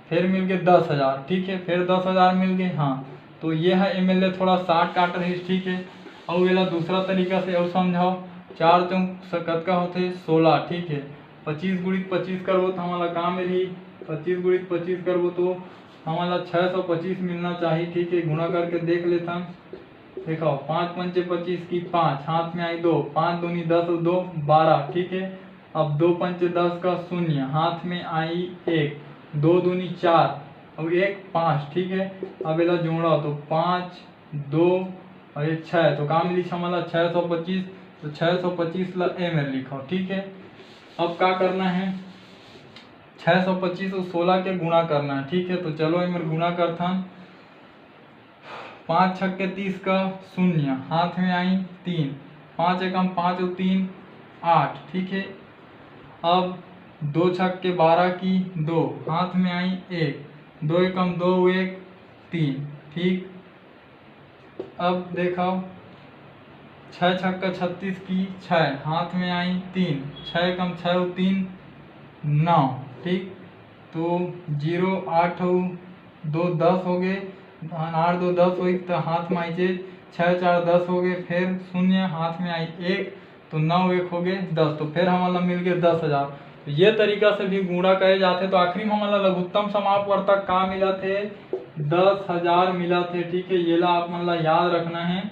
फिर मिल गए दस हजार, ठीक है, फिर दस हजार मिल गए। हाँ, तो ये है एम एल ए थोड़ा shortcut रहिस, ठीक है। अउ एला दूसरा तरीका से अउ समझाओ, चार चौक स-, कतका होथे? सोलह, ठीक है। पच्चीस गुणित पच्चीस करबो तो हमन ला का मिलही? पच्चीस गुणित पच्चीस करबो तो हमन ला छः सौ पच्चीस मिलना चाहिए, ठीक है। गुणा करके देख लेथन, देखो, पाँच पंचे पच्चीस की पाँच, हाथ में आई दो, पाँच दूनी दस और दो बारह, ठीक है। अब दो पंचे दस का शून्य, हाथ में आई एक, दो दूनी चार और एक पाँच, ठीक है। अब एला जोड़ा तो पाँच, दो और ये छः, तो का मिली हमन ला? छः सौ पच्चीस। तो छः सौ पच्चीस ला ए में लिखो, ठीक है। अब का करना है, छः सौ पच्चीस और सोलह के गुणा करना है, ठीक है। तो चलो एमर गुणा करथन। पाँच छक्के तीस का शून्य, हाथ में आई तीन, पाँच एकम पाँच और तीन आठ, ठीक है। अब दो छक्के बारह की दो, हाथ में आई एक, दो एकम दो, एक तीन, ठीक। अब देखो, छः छक्का छत्तीस की छः, हाथ में आई तीन, छः एकम छः और तीन नौ, ठीक। तो जीरो, आठ और दो दस हो गए, आठ दो दस होई तो हाथ में आई छः, चार दस हो गए, फिर शून्य, हाथ में आई एक, तो नौ एक हो गए दस, तो फिर हमन ला मिल गए दस हजार। तो ये तरीका से भी गुणा करे जाथे। तो आखिरी में हमन ला लघुत्तम समापवर्तक का मिलत हे? दस हजार मिलत हे, ठीक है। ये ला आप मन ला याद रखना है।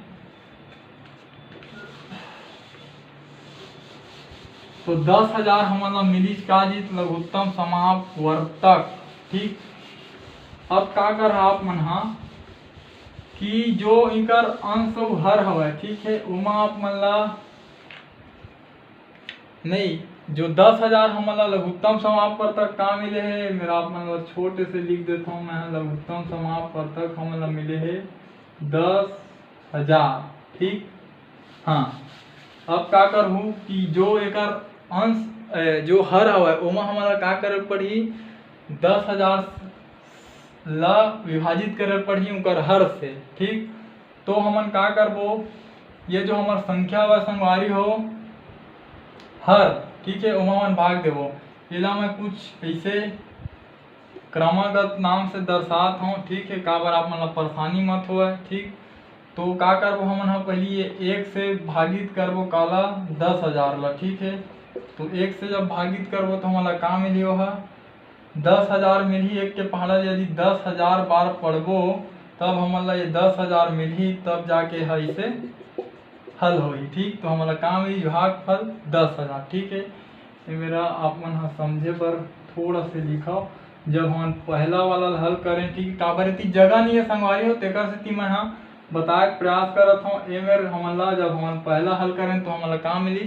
तो दस हजार हमन ला मिलिस का जी? लघुत्तम समापवर्तक, ठीक। अब का कर आप मन हा कि जो इनकर अंश अउ हर हवय, ठीक है, ओमा आप मन ला नहीं, जो दस हजार हमन ला लघुत्तम समापवर्तक का मिले हे, मेरा आप मन ला छोटे से लिख देता हूँ मैं, लघुत्तम समापवर्तक हमन ला मिले हे दस हजार, ठीक। हाँ, अब का करहू कि जो एकर अंश, ए, जो हर हवय, ओमा हमन ला का करे पड़ही? दस हजार ला विभाजित करे पड़ही उनकर हर से, ठीक। तो हमन का करबो, ये जो हमर संख्या हवय संगवारी हो, हर, ठीक है, ओमा हमन भाग देबो। एला मैं कुछ ऐसे क्रमागत नाम से दर्शात हूँ, ठीक है, काबर आप मन ला परेशानी मत होवय, ठीक। तो का करबो हमन ह, पहली ये एक से भागित करबो काला, दस हजार ला, ठीक है। तो एक से जब भागित करबो तो हमन ला का मिलही, ओहा दस हजार मिलही। एक के पहाड़ा यदि दस हजार बार पढ़बो तब हमन ला ये दस हजार मिलही, तब जाके ह इसे हल होही, ठीक। तो हमन ला का मिलही, भागफल दस हजार, ठीक है। ये मेरा आप मन ह समझे बर थोड़ा से लिखव, जब हमन पहला वाला हल करें, ठीक है, काबर इतनी जगह नहीं है संगवारी हो, तेकर सेती मैं ह बताए के प्रयास करत हूँ। ये मेर हमन ला जब हमन पहला हल करें तो हमन ला का मिली,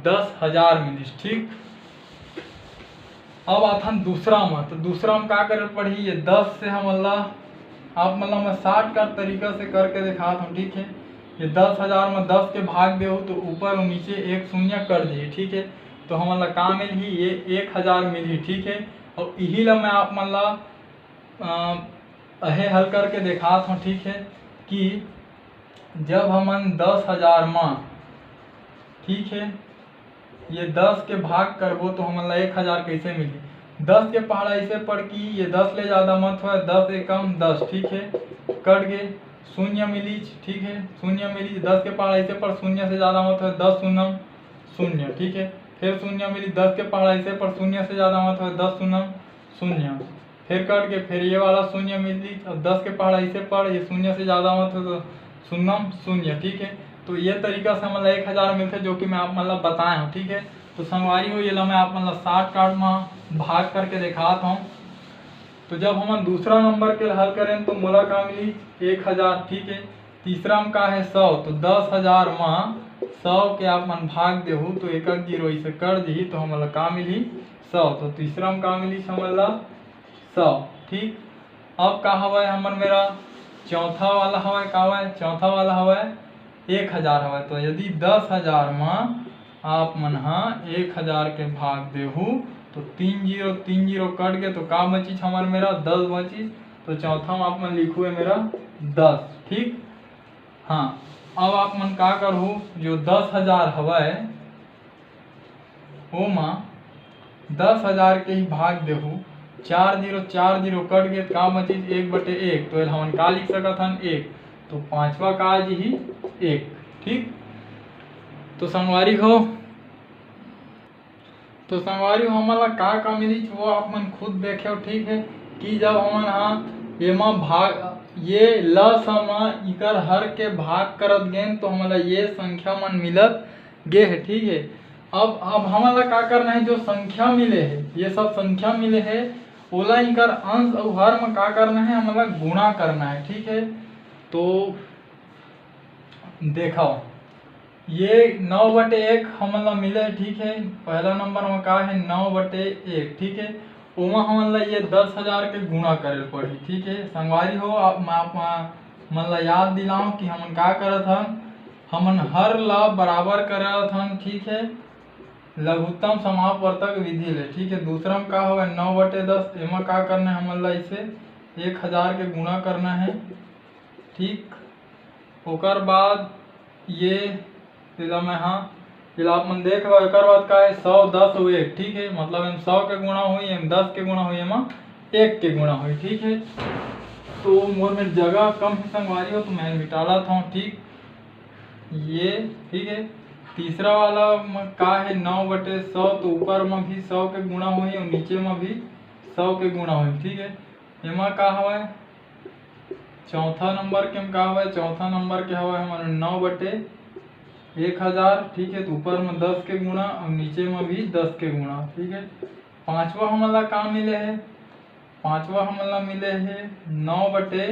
दस हजार मिलिस, ठीक। अब आथन दूसरा में, तो दूसरा में का करे पड़ही, ये दस से हमन ला, आप मन ला मैं shortcut तरीका से करके दिखात हूँ, ठीक है। ये दस हजार में दस के भाग देहू तो ऊपर और नीचे एक शून्य कट जाही, ठीक है। तो हमन ला का मिलही, ये एक हजार मिलही, ठीक है। और इही ला मैं आप मन ला अ, अहे हल करके देखात हूँ, ठीक है, कि जब हमन दस हजार मा, ठीक है, ये दस के भाग करबो तो हमन ला एक हजार कैसे मिली? दस के पहाड़ा ऐसे पड़ कि ये दस ले ज़्यादा मत होय, दस एकम दस, ठीक है, कट गे, शून्य मिली, ठीक है, शून्य मिली, दस के पहाड़ा ऐसे पड़, शून्य से ज़्यादा मत होय, दस शून्यम शून्य, ठीक है, फिर शून्य मिली, दस के पहाड़ा ऐसे पड़, शून्य से ज़्यादा मत होय, दस शून्यम शून्य, फिर कट के फिर ये वाला शून्य मिली, अब दस के पहाड़ा ऐसे पड़, ये शून्य से ज़्यादा मत होय तो शून्यम शून्य, ठीक है। तो ये तरीका से हमन ला एक हजार मिलथे, जो कि मैं आप मन ला बताए हूँ, ठीक है। तो संगवारी हो, ये ला मैं आप मन ला shortcut में भाग करके देखात हूँ। तो जब हमन दूसरा नंबर के हल करें तो मोला का मिली, एक हजार, ठीक है। तीसरा में का है, सौ, तो दस हजार मा सौ के आप मन भाग देहू तो एक एक जीरो इसे कट दिही, तो हमन ला का मिली, सौ। तो तीसरा में का मिली हमन ला, सौ, ठीक। अब का हवय हमर मेरा चौथा वाला हवय, का हवय, चौथा वाला हवय एक हजार हवय। तो यदि दस हजार मा आप मन ह एक हजार के भाग देहू तो तीन जीरो तीन जीरो कट गे, तो का बचिस हमर मेरा, दस बचिस। तो चौथा में आप मन लिखू है मेरा दस, ठीक। हाँ, अब आप मन का करहू, जो दस हजार हवय ओमा दस हजार के ही भाग देहू, चार जीरो चार जीरो कट गे, का बचिस, एक बटे एक। तो एला हमन का लिख सकत हन, एक। तो पांचवा का आ जिही, एक, ठीक। तो संगवारी हो, तो संगवारी हो, हमन ला का का मिलिस वो आप मन खुद देखेव, ठीक है, कि जब हमन हा एमा भाग, ये ल स म इकर हर के भाग करत गेन तो हमन ला ये संख्या मन मिलत गे है, ठीक है। अब अब हमन ला का करना है, जो संख्या मिले है, ये सब संख्या मिले है, ओला इकर अंश अउ हर में का करना है, हमन ला गुणा करना है, ठीक है। तो देखो, ये नौ बटे एक हमन ला मिले है, ठीक है। पहला नंबर में का है, नौ बटे एक, ठीक है। ओमा हमन ला ये दस हजार के गुणा करे पड़ही, ठीक है। संगवारी हो, आप मैं आप मन ला याद दिलाऊं कि हमन का करत हन, हमन हर ला बराबर करत हन, ठीक है, लघुत्तम समापवर्तक विधि ले, ठीक है। दूसरा में का हवय, नौ बटे दस, एमा का करना है हमन ला, इसे एक हजार के गुणा करना है, ठीक। ओकर बाद ये, एला मैं हा, एला आप मन देख लो, एकर बाद का है, सौ, दस अउ एक, ठीक है, मतलब एम सौ के गुणा होई, एम दस के गुणा होई, एमा एक के गुणा होई, ठीक है। तो मोर में जगह कम है संगवारी हो, तो मैं मिटा लात हूँ, ठीक। ये, ठीक है, तीसरा वाला म का है, नौ बटे सौ, तो ऊपर में भी सौ के गुणा होई और नीचे में भी सौ के गुणा होई, ठीक है। एमा का हवय, चौथा नंबर के में का हवय, चौथा नंबर के हवय हमर नौ बटे एक हजार, ठीक है। तो ऊपर में दस के गुणा और नीचे में भी दस के गुणा, ठीक है। पांचवा हमन ला का मिले है, पांचवा हमन ला मिले है नौ बटे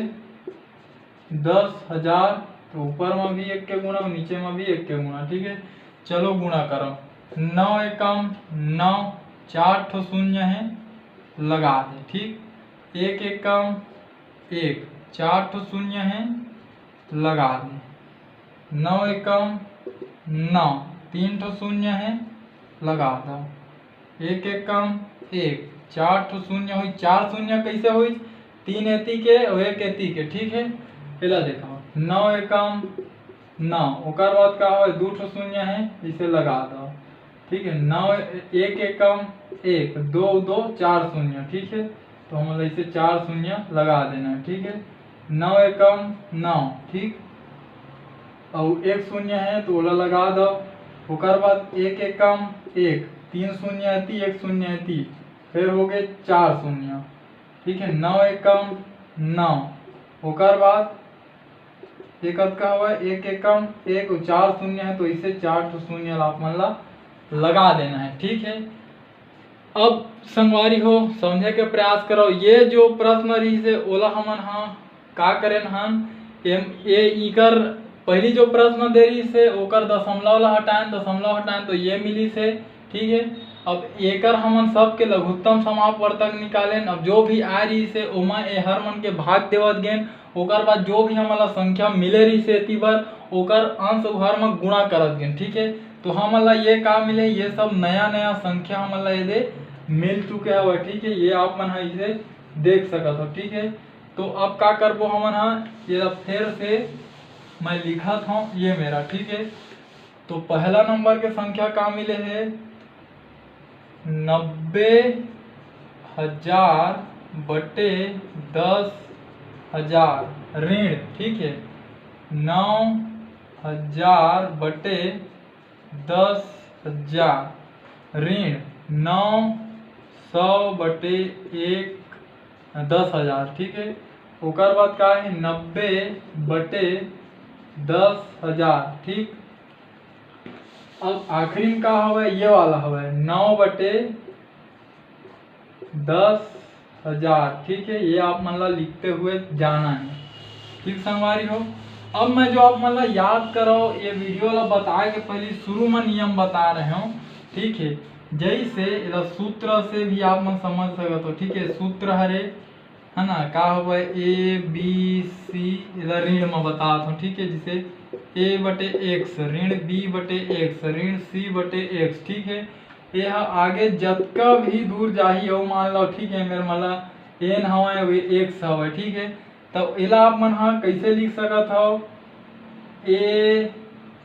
दस हजार, तो ऊपर में भी एक के गुणा, नीचे में भी एक के गुणा, ठीक है। चलो गुणा करो, नौ एकम नौ, चार ठो शून्य है, लगा दे, ठीक। एक एकम एक, चार ठो शून्य है, लगा दे। नौ एकम नौ, तीन ठो शून्य है, लगा दो। एक एकम एक, चार ठो शून्य होई, चार शून्य कैसे होई? तीन एती के और एक एती के, ठीक है। एला देखो, नौ एकम नौ, ओकर बाद का होय, दू ठो शून्य है, इसे लगा दो। ठीक है, नौ, एक एकम एक, दो दो चार शून्य। ठीक है, तो हमन ला इसे चार शून्य लगा देना है। ठीक है, नौ एकम नौ। ठीक, अउ एक शून्य है तो ओला लगा दो। ओकर बाद एक एकम एक, तीन शून्य है ती, एक शून्य है ती, फिर हो गए चार शून्य। ठीक है, नौ एकम नौ। ओकर बाद ये कतका हवय? एक एकम एक अउ चार शून्य है, तो इसे चार ठो शून्य ला आप मन ला लगा देना है। ठीक है, अब संगवारी हो, समझे के प्रयास करो। ये जो प्रश्न रहिस हे, ओला हमन हा का करेन हन, एम, ये इकर पहली जो प्रश्न दे रहिस हे, ओकर दशमलव ला हटाएन, दशमलव हटाएन तो ये मिलिस हे। ठीक है, अब एकर हमन सबके लघुत्तम समापवर्तक निकालेन। अब जो भी आ रहिस हे, ओमा ए हर मन के भाग देवत गेन। ओकर बाद जो भी हमन ला संख्या मिले रहिस हे एती बर, ओकर अंश अउ हर म गुणा करत गेन। ठीक है, तो हमन ला ये का मिले, ये सब नया नया संख्या हमन ला एदे मिल चुके हवय। ठीक है, ये आप मन हा इसे देख सकत हो। ठीक है, तो अब का करबो हमन हा, ये ला फिर से मैं लिखत हूँ, ये मेरा। ठीक है, तो पहला नंबर के संख्या का मिले हे, नब्बे हजार बटे दस हजार ऋण। ठीक है, नौ हजार बटे दस हजार ऋण, नौ सौ बटे एक, दस हजार। ठीक है, ओकर बाद का है, नब्बे बटे दस हजार। ठीक, अब आखिरी में का हवय, ये वाला हवय, नौ बटे दस हजार। ठीक है, ये आप मन ला लिखते हुए जाना है। ठीक संगवारी हो, अब मैं जो आप मन ला याद कराओ, ये वीडियो ला बताए के पहले शुरू में नियम बता रहे हूँ। ठीक है, जैसे एला सूत्र से भी आप मन समझ सकत हो। ठीक है, सूत्र हरे, है ना, का हवय, ए बी सी, एला ऋण में बतात हूँ। ठीक है, जैसे ए बटे एक्स ऋण बी बटे एक्स ऋण सी बटे एक्स। ठीक है, ये ह आगे जतका भी दूर जाही, अउ मान लो, ठीक है, मेरे मला एन हवय, वे एक्स हवय। ठीक है, तो एला आप मन हा कैसे लिख सकत हव, ए,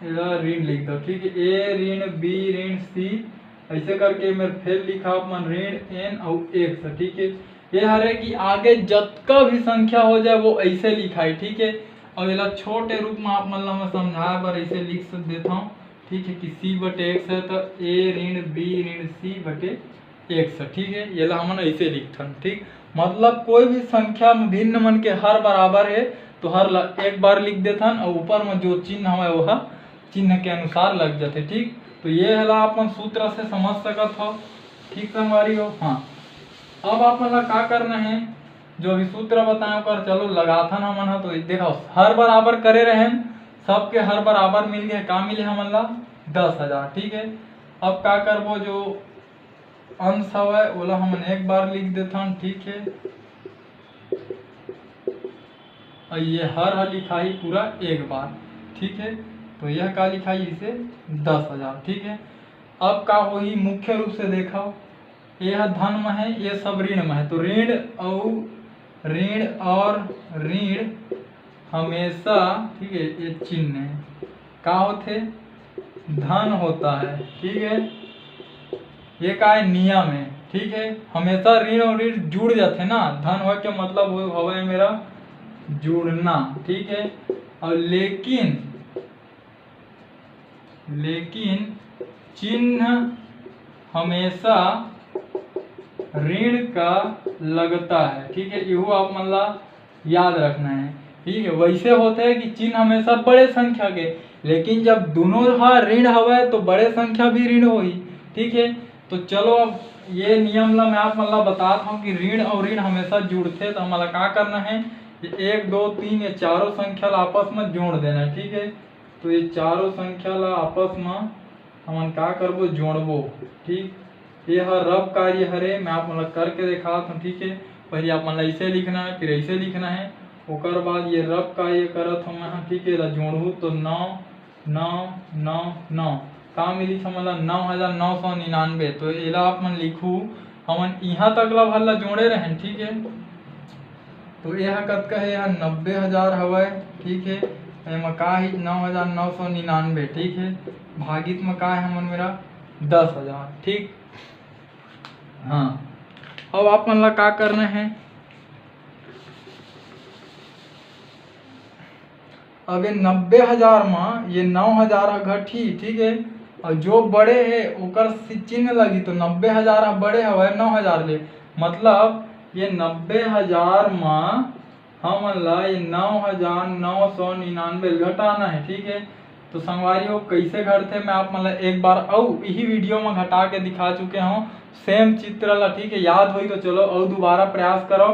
एला ऋण लिख दो। ठीक है, ए ऋण बी ऋण सी, ऐसे करके मेरे फिर लिखा आप मन ऋण एन अउ एक्स। ठीक है, ये हरे कि आगे जतका भी संख्या हो जाए, वो ऐसे लिखाई। ठीक है, और एला छोटे रूप में आप मन ला मैं समझाए बर ऐसे लिख देता हूँ। ठीक है, कि सी बटे एक्स है, तो ए ऋण बी ऋण सी बटे एक्स। ठीक है, ये ला हमन ऐसे लिखथन। ठीक, मतलब कोई भी संख्या में भिन्न मन के हर बराबर है, तो हर ला एक बार लिख देथन, और ऊपर में जो चिन्ह हवे, वह चिन्ह के अनुसार लग जाते। ठीक, तो ये ला आप मन सूत्र से समझ सकत हो। ठीक संगवारी हो, हाँ, अब आप मन ला का करना है, जो भी सूत्र बताए, ओकर चलो लगाथन हमन ह। तो देखो, हर बराबर करे रहेन, सबके हर बराबर मिल गए। का मिले हमन ला? दस हजार। ठीक है, अब का करबो, जो अंश हवय, ओला हमन एक बार लिख देथन। ठीक है, और ये हर ह लिखाही पूरा एक बार। ठीक है, तो यह का लिखाही? इसे दस हजार। ठीक है, अब का होही, मुख्य रूप से देखो, ये ह धन में है, ये सब ऋण में है, तो ऋण अउ ऋण और ऋण हमेशा, ठीक है, ये चिन्ह है, का होथे? धन होता है। ठीक है, ये का है? नियम है। ठीक है, हमेशा ऋण और ऋण जुड़ जाते ना, धन हो के मतलब हो, हवे मेरा जुड़ना। ठीक है, और लेकिन, लेकिन चिन्ह हमेशा ऋण का लगता है। ठीक है, यहू आप मन ला याद रखना है। ठीक है, वैसे होता है कि चिन्ह हमेशा बड़े संख्या के, लेकिन जब दोनों हा ऋण हवय तो बड़े संख्या भी ऋण होही। ठीक है, तो चलो, अब ये नियम ला मैं आप मन ला बतात हूँ कि ऋण और ऋण हमेशा जुड़ते, तो हमला का करना है, ये एक, दो, तीन, ये चारों संख्या ला आपस में जोड़ देना है। ठीक है, तो ये चारों संख्या ला आपस में हमन का करबो, जोड़बो। ठीक, ये हर रब कार्य हरे, मैं आप मन ला करके देखात हूँ। ठीक है, पहले आप मन ला ऐसे लिखना है, फिर ऐसे लिखना है, ओकर बाद ये रब कार्य करत हूँ मैं। ठीक है, ला जोड़हू तो नौ, नौ, नौ, नौ, का मिली हमन ला? नौ हजार नौ सौ निन्यानवे। तो एला आप मन लिखू, हमन यहाँ तक ला भर ला जोड़े रहेन। ठीक है, तो ये हा कतका हे? ये हा नब्बे हजार हवय, ठीक है। एमा का ही नौ हजार नौ सौ निन्यानवे, ठीक है। भागित में का है हमन मेरा दस हजार, ठीक। हाँ, अब आप मन ला का करना है, अब ये नब्बे हजार म ये नौ हजार ह घटही, ठीक है। और जो बड़े है ओकर चिन्ह लगी, तो नब्बे हजार ह बड़े हवय नौ हजार ले, मतलब ये नब्बे हजार म हमन ला ये नौ हजार नौ सौ निन्यानवे घटाना है, ठीक है। तो संगवारी हो, कैसे घटथे मैं आप मन ला एक बार अउ इही वीडियो में घटा के दिखा चुके हूँ सेम चित्र ला, ठीक है। याद होई तो चलो अउ दोबारा प्रयास करो।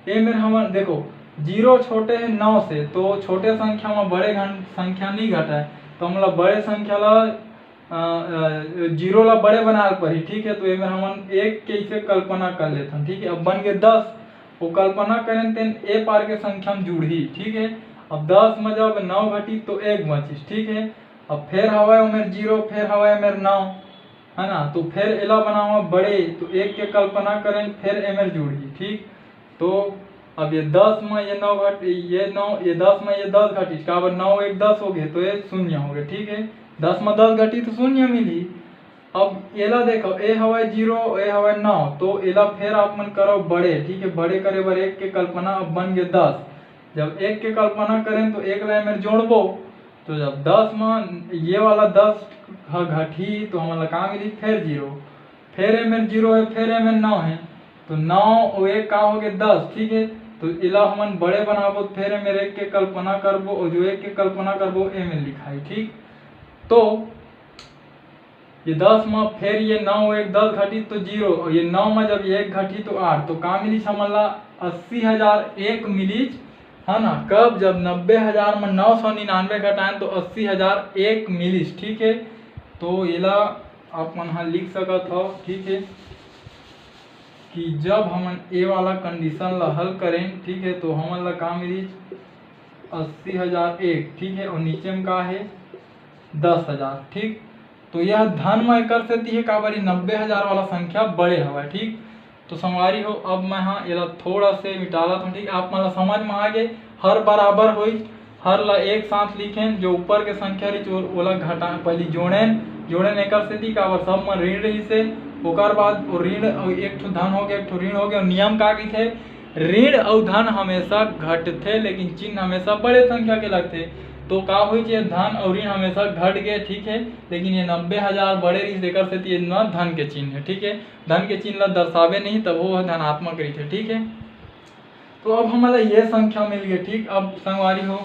ए मेर हमन देखो, जीरो छोटे है नौ से, तो छोटे संख्या में बड़े घन संख्या नहीं घटाए, तो हमला बड़े संख्या ला जीरो ला बड़े बनाए पड़ही, ठीक है। तो एमे हमन एक के इसे कल्पना कर लेथन, ठीक है। अब बन गए दस, वो कल्पना करें तेन ए पार के संख्या में जुड़ही, ठीक है। अब दस में जब नौ घटी तो एक बचिस, ठीक है। अब फेर हवा ओमेर जीरो, फेर हवा ओमेर नौ, है ना। तो फेर एला बनावा बड़े, तो एक के कल्पना करें, फेर एमेर जुड़ही, ठीक। तो अब ये दस में ये नौ घट ये नौ ये दस में ये दस घटिस, काबर नौ एक दस हो गए, तो ये शून्य हो गए, ठीक है। दस में दस घटी तो शून्य मिली। अब एला देखो, ए हवाए जीरो, ए हवाए नौ, तो एला फेर आप मन करो बड़े, ठीक है। बड़े करे बर एक के कल्पना, अब बन गए दस। जब एक के कल्पना करें तो एक ला एमेर जोड़बो, तो जब दस में ये वाला दस ह घटही तो हमन ला का मिली? फेर जीरो। फेर एमेर जीरो है, फेर एमेर नौ है, तो नौ और एक का हो गए? दस, ठीक है। तो एला हमन बड़े बनाबो, फेर एमेर एक के कल्पना करबो और जो एक के कल्पना करबो एमेर लिखाई, ठीक। तो ये दस में फेर ये नौ एक दस घटी तो जीरो, और ये नौ में जब एक घटी तो आठ, तो का मिलिस हमन ला? अस्सी हजार एक मिलिस, है ना। कब? जब नब्बे हजार में नौ सौ निन्यानवे घटाएं तो अस्सी हजार एक मिलिस, ठीक है। तो एला आप मन हा लिख सकत हो, ठीक है, कि जब हमन ए वाला कंडीशन ला हल करें, ठीक है, तो हमन ला का मिलिस? अस्सी हजार एक, ठीक है, और नीचे में का है? दस हजार, ठीक। तो यह धन में एकर सेती है, काबर ये नब्बे हजार वाला संख्या बड़े हवा, ठीक। तो संगवारी हो, अब मैं हाँ एला थोड़ा से मिटालत हूँ, ठीक। आप मन ला समझ में आ गे, हर बराबर होई, हर ला एक साथ लिखेन, जो ऊपर के संख्या रही ओला घटा, पहली जोड़ेन, जोड़ेन एकर सेती, काबर सब मन ऋण रही से, ओकर बाद वो ऋण, एक ठो धन हो गया, एक ठो ऋण हो गया। नियम का कहिथे? ऋण अउ धन हमेशा घटथे, लेकिन चिन्ह हमेशा बड़े संख्या के लगथे। तो का होई, जे धन अउ ऋण हमेशा घट गए, ठीक है, लेकिन ये नब्बे हजार बड़े रहिस, एकर सेती ये न धन के चिन्ह है, ठीक है। धन के चिन्ह ला दर्शावे नहीं, तब वो धनात्मक रहिथे, ठीक है। तो अब हमन ला ये संख्या मिल गई, ठीक। अब संगवारी हो,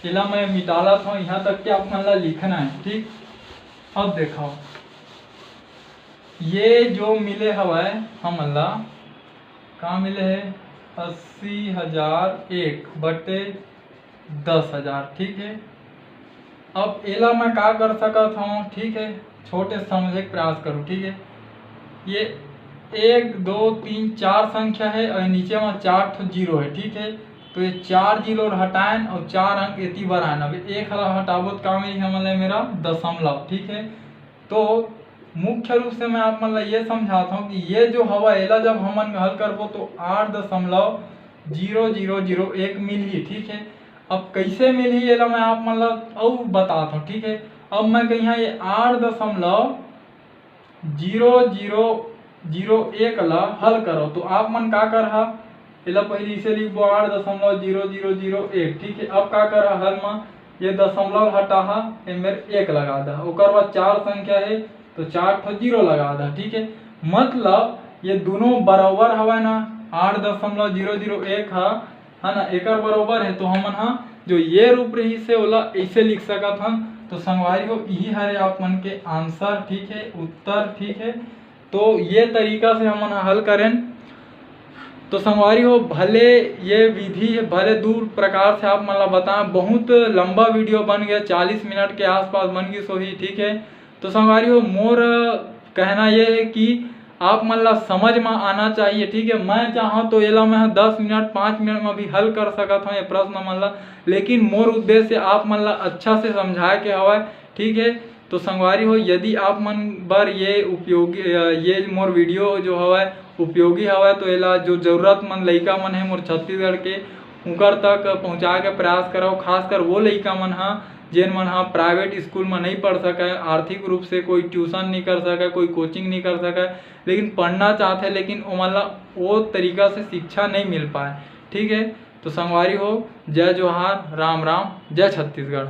एला मैं मिटालत हूँ, यहाँ तक के आप मन ला लिखना है, ठीक। अब देखो, ये जो मिले हवय हमन ला, का मिले है? अस्सी हजार एक बटे दस हजार, ठीक है। अब एला मैं का कर सकत हूँ, ठीक है, छोटे समझे के प्रयास करूँ, ठीक है। ये एक, दो, तीन, चार संख्या है और नीचे में चार ठो जीरो है, ठीक है। तो ये चार जीरो हटाएन और चार अंक एती बर आएन। अब एक हला हटाबो तो का मिली हमन ला? मेरा दशमलव, ठीक है। तो मुख्य रूप से मैं आप मन ला ये समझाता हूँ कि ये जो हवा, एला जब हमन हल करबो तो आठ दशमलव जीरो जीरो जीरो एक मिलही, ठीक है। अब कैसे मिलही, एला मैं आप मन ला अउ बताता हूँ, ठीक है। अब मैं कहिया ये आठ दशमलव जीरो जीरो जीरो एक ला हल करो, तो आप मन का करहा, एला पहले इसे लिखबो, आठ दशमलव जीरो जीरो जीरो एक, ठीक है। अब का करहा, हल मा ये दशमलव हटाहा, एमेर एक लगा दा, ओकर बाद चार संख्या है तो चार ठो जीरो लगा दा, ठीक है। मतलब ये दोनों बराबर हवय ना, आठ दशमलव जीरो जीरो एक हा, है ना, एकर बराबर है, तो हमन हा जो ये रूप रहिस हे ओला ऐसे लिख सकत हन। तो संगवारी हो, यही हरे आप मन के आंसर, ठीक है, उत्तर, ठीक है। तो ये तरीका से हमन ह हल करेन। तो संगवारी हो, भले ये विधि है, भले दू प्रकार से आप मन ला बताएं, बहुत लंबा वीडियो बन गया, चालीस मिनट के आसपास बन गई सोही, ठीक है। तो संगवारी हो, मोर कहना ये है कि आप मन ला समझ में आना चाहिए, ठीक है। मैं चाहूँ तो एला मैं दस मिनट, पाँच मिनट में भी हल कर सकत हूँ ये प्रश्न मन ला, लेकिन मोर उद्देश्य आप मन ला अच्छा से समझाए के हवय, ठीक है। तो संगवारी हो, यदि आप मन बर ये उपयोगी, अ, ये मोर वीडियो जो हवय उपयोगी हवय, तो एला जो जरूरतमंद लइका मन हे मोर छत्तीसगढ़ के, उंकर तक पहुंचाए के प्रयास करव। खासकर वो लइका मन ह, जेन मन ह प्राइवेट स्कूल म नहीं पढ़ सकय, आर्थिक रूप से कोई ट्यूशन नहीं कर सकय, कोई कोचिंग नहीं कर सकय, लेकिन पढ़ना चाहथे, लेकिन ओमन ला वो तरीका से शिक्षा नहीं मिल पाए। ठीक है, तो संगवारी हो, जय जोहार, राम राम, जय छत्तीसगढ़।